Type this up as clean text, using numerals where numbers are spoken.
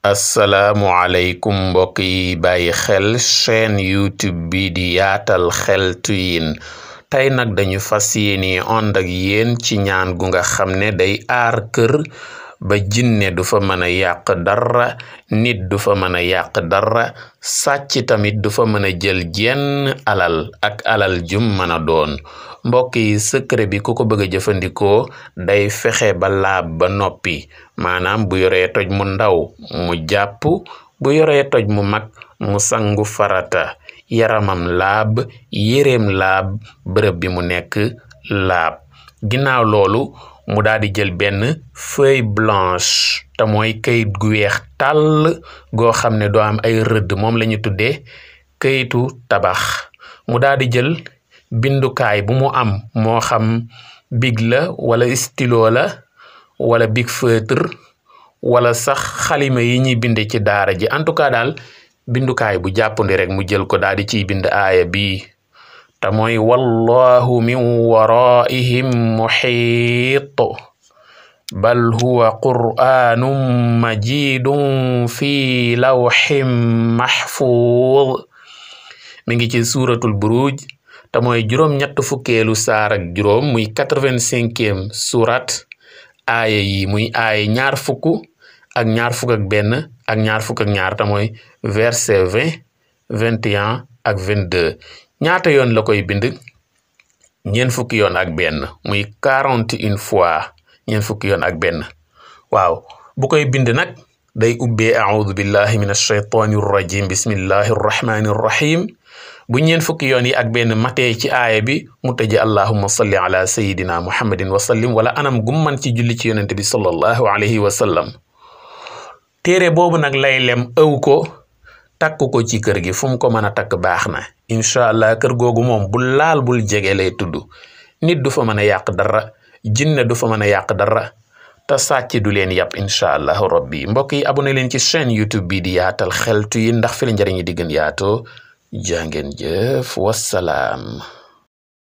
asalaamualeykum mbokk yi bàyyi xel chaîne YouTube bi di yaatal xeltu yin tey nag dañu fas yéene ànd ak yéen ci ñaan gu nga xam ne day aar kër ba jinne du fa mën a yàq dara nit du fa mën a yàq dara sàcc tamit du fa mën a jël jenn alal ak alal jum mën a doon mbokk yi secret bi ku ko bëgg a jëfandikoo day fexe ba laab ba noppi maanaam bu yoree toj mu ndaw mu jàpp bu yoree toj mu mag mu sangu farata yaramam laab yéreem laab bërëb bi mu nekk laab ginnaaw loolu mu daal di jël benn feuille blanche te mooy kayit gu weex tàll goo xam ne doo am ay rëdd moom la ñu tuddee kayitu tabax mu daal di jël bindukaay bu mu am moo xam big la wala stylo la wala big feutre wala sax xalima yi ñuy binde ci daara ji en tout cas daal bindukaay bu jàppandi rek mu jël ko daal di ciy bind aaya bi te mooy wallahu min waraihim muhiit bal huwa qur'anun majidun fi lawhin mahfuz mi ngi ci suuratul buruj te mooy juróom-ñett fukkeelu saar ak juróom muy 85e surat aaya yi muy aaya ñaar fukk ak ñaar fukk ak benn ak ñaar fukk ak ñaar te mooy verset 20 21 ak 22 ñaata yoon la koy bind ñeent fukki yoon ak benn muy 41 fois ñeent fukki yoon ak benn waaw bu koy bind nag day ubbee a'udhu billahi minash shaytanir rajim bismillahir rahmanir rahim bu ñeent fukki yoon yi ak benn matee ci aaya bi mu tëje allahumma salli ala sayidina muhammadin wa sallim wala anam gumman ci julli ci yonente bi sallallahu alayhi wa sallam téere boobu nag lay lem ëw ko takk ko ci kër gi fu mu ko mën a takk baax na incha allah kër googu moom bul laal bul jege lay tudd nit du fa mën a yàq dara jinne du fa mën a yàq dara te sàcc du leen yàpp incha allahu rabbi mbokk yi abonné leen ci chaîne YouTube bi di yaatal xeltu yi ndax fi la njëriñ yi di gën yaatoo jàngeen jëf wassalaam